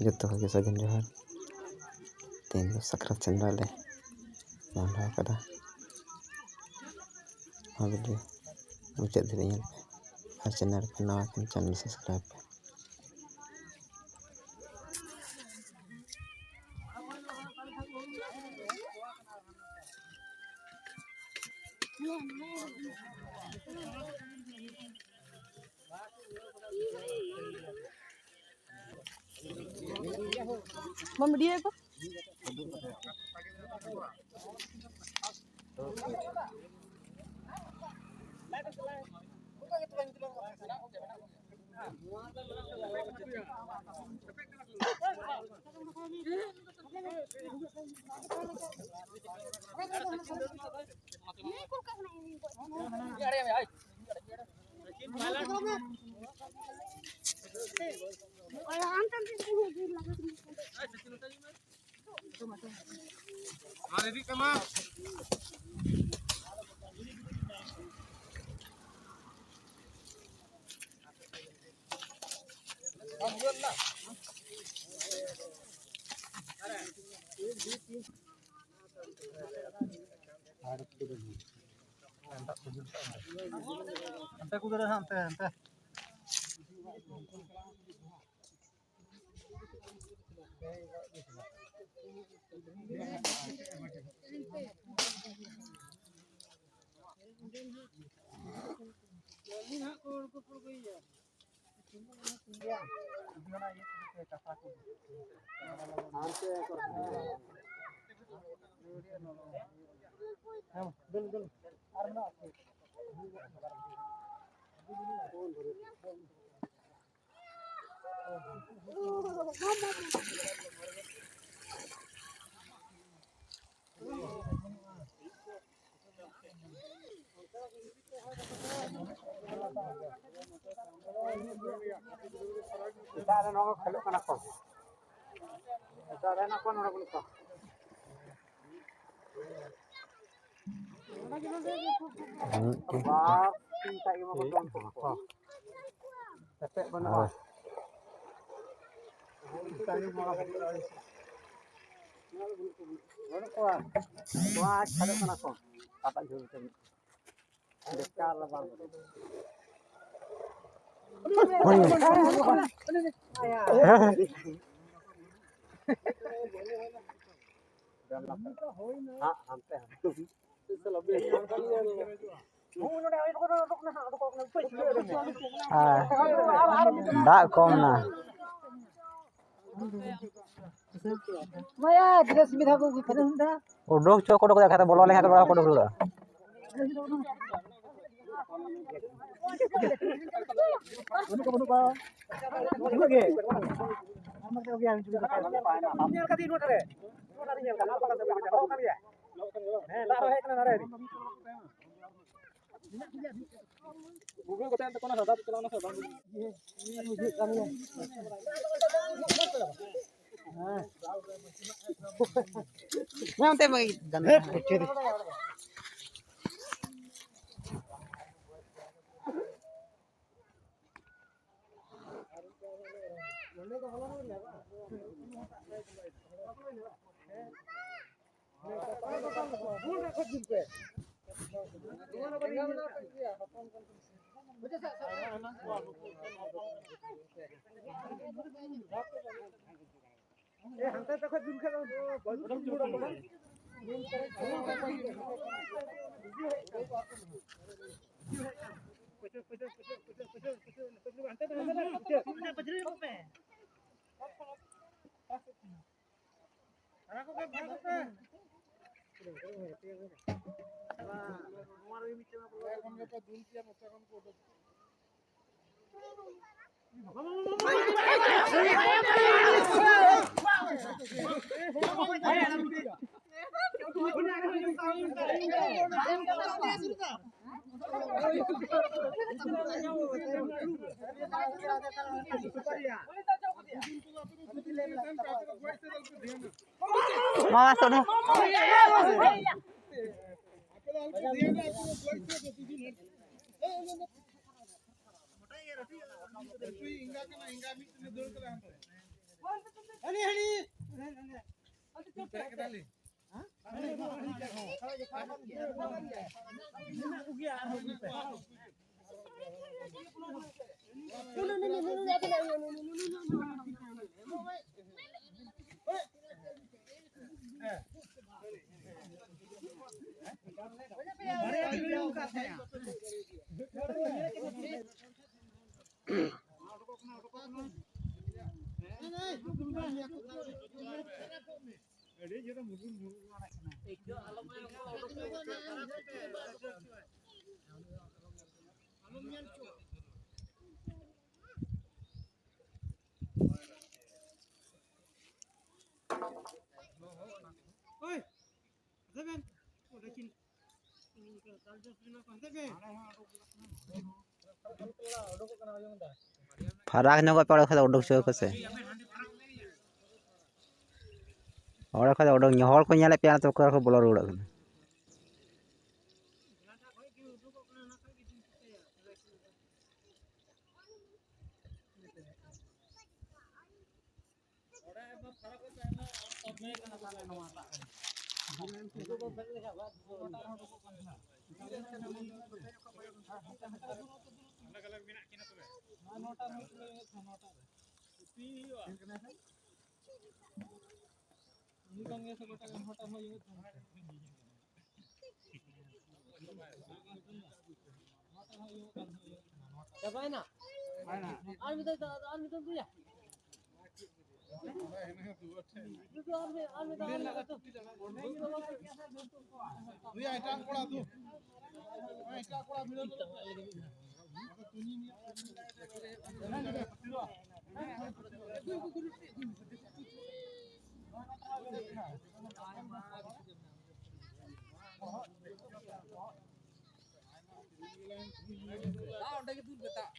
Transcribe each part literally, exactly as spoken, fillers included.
ᱡᱚᱛᱚ ᱦᱚᱲ ᱜᱮ ᱥᱟᱹᱜᱩᱱ ᱡᱚᱦᱟᱨ᱾ ᱛᱮᱦᱮᱧ ᱫᱚ ᱥᱟᱠᱨᱟᱛ ᱥᱮᱸᱫᱽᱨᱟ ᱞᱮ ᱢᱚᱦᱰᱟ ᱟᱠᱟᱫᱟ᱾ ᱱᱚᱣᱟ video ᱢᱩᱪᱟᱹᱫ ᱫᱷᱟᱹᱵᱤᱡ ᱧᱮᱞ ᱯᱮ᱾ ᱟᱨ channel ᱨᱮ ᱯᱮ ᱱᱟᱣᱟ ᱠᱷᱟᱱ channel subscribe ᱯᱮ᱾ ᱵᱟᱢ video ᱮᱫᱟ? ᱦᱟᱱᱛᱮ ᱠᱚ ᱫᱟᱹᱲᱟ, ᱦᱟᱱᱛᱮ, ᱦᱟᱱᱛᱮ᱾ ᱮᱴᱟᱜ ᱨᱮ ᱱᱚᱣᱟ ᱠᱚ ᱠᱷᱮᱞᱳᱜ ᱠᱟᱱᱟ ᱠᱚ᱾ ᱮᱴᱟᱜ ᱨᱮ ᱦᱮᱱᱟᱜ ᱠᱚᱣᱟ, ᱱᱚᱰᱮ ᱵᱟᱹᱱᱩᱜ ᱠᱚᱣᱟ᱾ ᱵᱟᱥ, ᱛᱤᱱ ᱴᱟᱜ ᱜᱮ ᱵᱟᱠᱚ ᱡᱚᱢ ᱠᱚᱣᱟ᱾ ᱮᱴᱮᱫ ᱵᱟᱹᱱᱩᱜᱼᱟ᱾ ᱦᱳᱭ᱾ ᱵᱟᱹᱱᱩᱜ ᱠᱚᱣᱟ᱾ ᱱᱚᱣᱟ ᱟᱡ ᱠᱷᱟᱰᱚᱜ ᱠᱟᱱᱟ ᱠᱚ᱾ ᱟᱯᱟᱜ ᱡᱷᱩᱲ ᱛᱮ᱾ ᱵᱮᱠᱟᱨ ᱨᱟᱵᱟᱨ ᱵᱚᱞᱮ᱾ ᱦᱟᱸᱜ ᱦᱟᱱᱛᱮ ᱦᱟᱱᱛᱮ᱾ ᱦᱮᱸ, ᱫᱟᱜ ᱠᱚᱢ ᱱᱟ᱾ ᱢᱟᱭᱟ, ᱫᱨᱮᱥ ᱢᱤᱫ ᱫᱷᱟᱣ ᱠᱚ ᱯᱷᱮᱨᱮᱥ ᱢᱤᱫ ᱫᱷᱟᱣ᱾ ᱩᱰᱩᱠ ᱪᱚ ᱠᱚ ᱩᱰᱩᱠ ᱠᱟᱛᱮ ᱵᱚᱞᱚ ᱞᱮᱱᱠᱷᱟᱱ ᱫᱚ ᱵᱟᱠᱚ ᱩᱰᱩᱠ ᱨᱩᱣᱟᱹᱲᱟ᱾ ᱵᱟᱹᱱᱩᱜ ᱠᱚᱣᱟ, ᱵᱟᱹᱱᱩᱜ ᱠᱚᱣᱟ᱾ ᱵᱟᱹᱱᱩᱜ ᱜᱮ᱾ ᱧᱮᱞ ᱠᱟᱫᱤᱧ ᱱᱚᱰᱮ ᱨᱮ᱾ ᱱᱚᱰᱮ ᱨᱮ ᱧᱮᱞ ᱠᱟᱫᱟ᱾ ᱵᱟᱠᱚ ᱠᱟᱱ ᱜᱮᱭᱟ᱾ ᱦᱮᱸ, ᱫᱟᱜ ᱦᱚᱸ ᱦᱮᱡ ᱠᱟᱱᱟ ᱱᱚᱰᱮ᱾ ᱵᱷᱩᱜᱟᱹᱜ ᱠᱟᱛᱮ ᱚᱱᱛᱮ ᱠᱳᱱᱳ ᱦᱟᱸᱰᱟ ᱛᱮ ᱪᱟᱞᱟᱣ ᱱᱟ ᱥᱮ ᱵᱟᱝ? ᱵᱩᱡᱷᱟᱹᱜ ᱠᱟᱱ ᱜᱮᱭᱟ᱾ ᱦᱮᱸ᱾ ᱦᱮᱸ, ᱚᱱᱛᱮ ᱢᱟ ᱜᱟᱱᱚᱜ ᱠᱟᱱᱟ᱾ ᱢᱟ ᱥᱚᱰᱚ᱾ ᱯᱷᱟᱨᱟᱠ ᱧᱚᱜᱚᱜ ᱯᱮ, ᱚᱸᱰᱮ ᱠᱷᱚᱱ ᱫᱚ ᱩᱰᱩᱠ ᱦᱚᱪᱚ ᱟᱠᱚ ᱥᱮ᱾ ᱚᱸᱰᱮ ᱠᱷᱚᱱ ᱫᱚ ᱩᱰᱩᱠ, ᱦᱚᱲ ᱠᱚ ᱧᱮᱞᱮᱫ ᱯᱮᱭᱟ, ᱛᱚ ᱚᱠᱟ ᱨᱮᱠᱚ ᱵᱚᱞᱚ ᱨᱩᱣᱟᱹᱲᱚᱜ ᱠᱟᱱᱟ᱾ ᱪᱟᱵᱟᱭᱮᱱᱟ? ᱟᱨ ᱢᱤᱫ ᱫᱷᱟᱣ, ᱟᱨ ᱢᱤᱫ ᱫᱷᱟᱣ ᱫᱩᱭᱟ᱾ ᱮᱴᱟᱜ ᱠᱚᱲᱟ ᱫᱚ, ᱮᱴᱟᱜ ᱠᱚᱲᱟ ᱵᱷᱤᱲᱟᱹᱣ ᱠᱚ᱾ ᱫᱟᱜ ᱚᱸᱰᱮ ᱜᱮ ᱫᱩᱞ ᱢᱮ, ᱫᱟᱜ᱾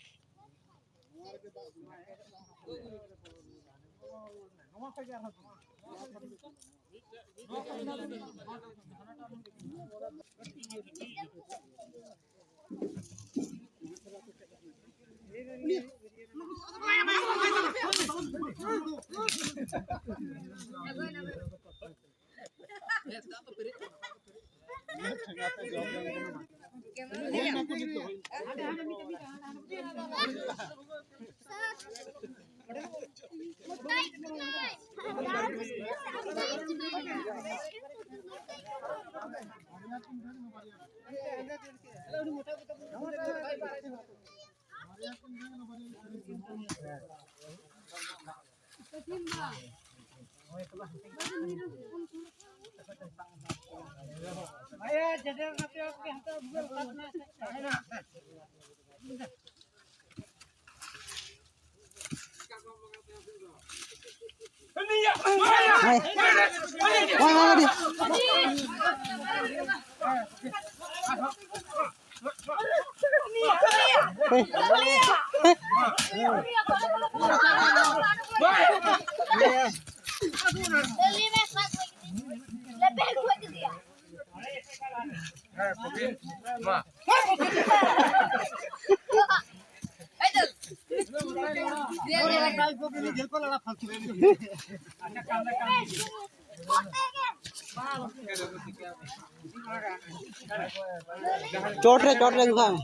ᱪᱚᱴ ᱨᱮ, ᱪᱚᱴ ᱨᱮ ᱡᱚᱠᱷᱟ ᱢᱮ᱾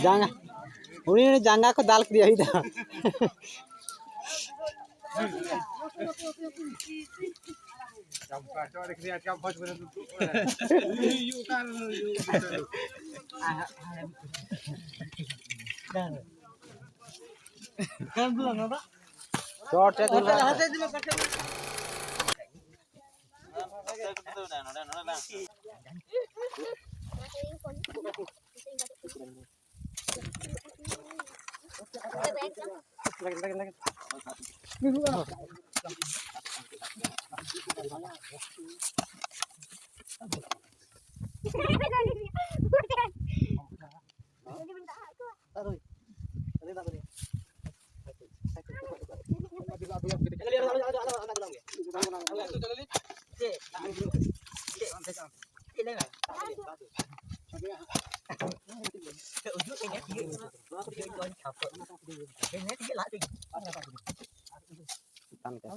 ᱡᱟᱸᱜᱟ, ᱩᱱᱤ ᱡᱟᱸᱜᱟ ᱠᱚ ᱫᱟᱞ ᱠᱮᱫᱮᱭᱟ ᱩᱱᱤ ᱫᱚ᱾ ᱪᱚᱴ ᱨᱮ ᱫᱩᱲᱩᱵ᱾ ᱪᱮᱛᱟᱱ ᱛᱮ᱾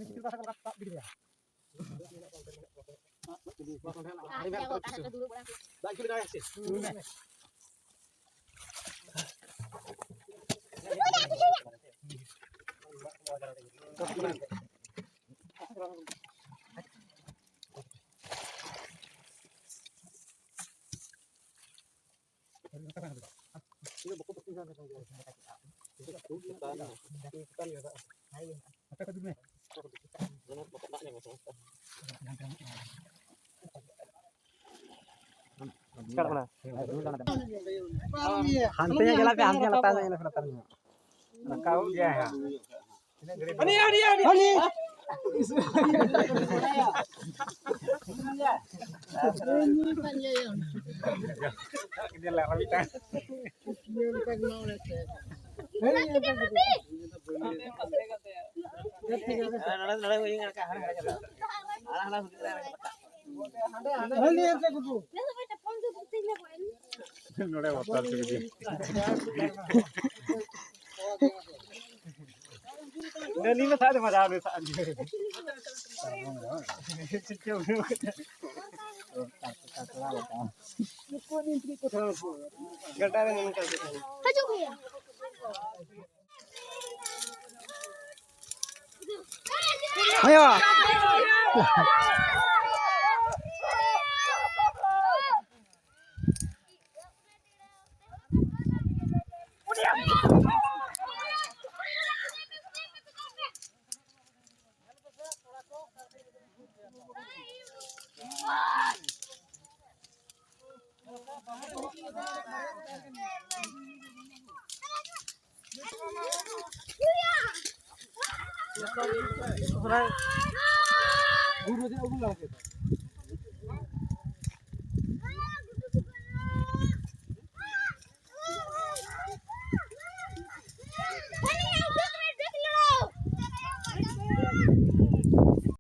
ᱦᱟᱱᱛᱮ ᱧᱚᱜ ᱪᱟᱞᱟᱜ ᱯᱮ, ᱦᱟᱱᱛᱮ ᱧᱚᱜ ᱞᱟᱛᱟᱨ ᱧᱚᱜ ᱞᱟᱛᱟᱨ ᱧᱚᱜ᱾ ᱨᱟᱠᱟᱵᱚᱜ ᱜᱮᱭᱟᱭ ᱦᱟᱸᱜ᱾ ᱱᱚᱰᱮ ᱵᱚᱛᱚᱨ ᱦᱚᱪᱚ ᱠᱮᱫᱮᱭᱟ᱾ ᱱᱤᱭᱟᱹ ᱢᱟ ᱥᱟᱵ ᱫᱮ, ᱢᱟᱡᱟ ᱩᱱᱤ ᱥᱟᱵ ᱫᱮ᱾ ᱜᱟᱰᱟ ᱨᱮ ᱱᱚᱝᱠᱟ ᱜᱮ ᱛᱟᱦᱮᱱᱟ᱾ ᱦᱤᱡᱩᱜ ᱜᱮᱭᱟ᱾ ᱦᱩᱭᱩᱜᱼᱟ᱾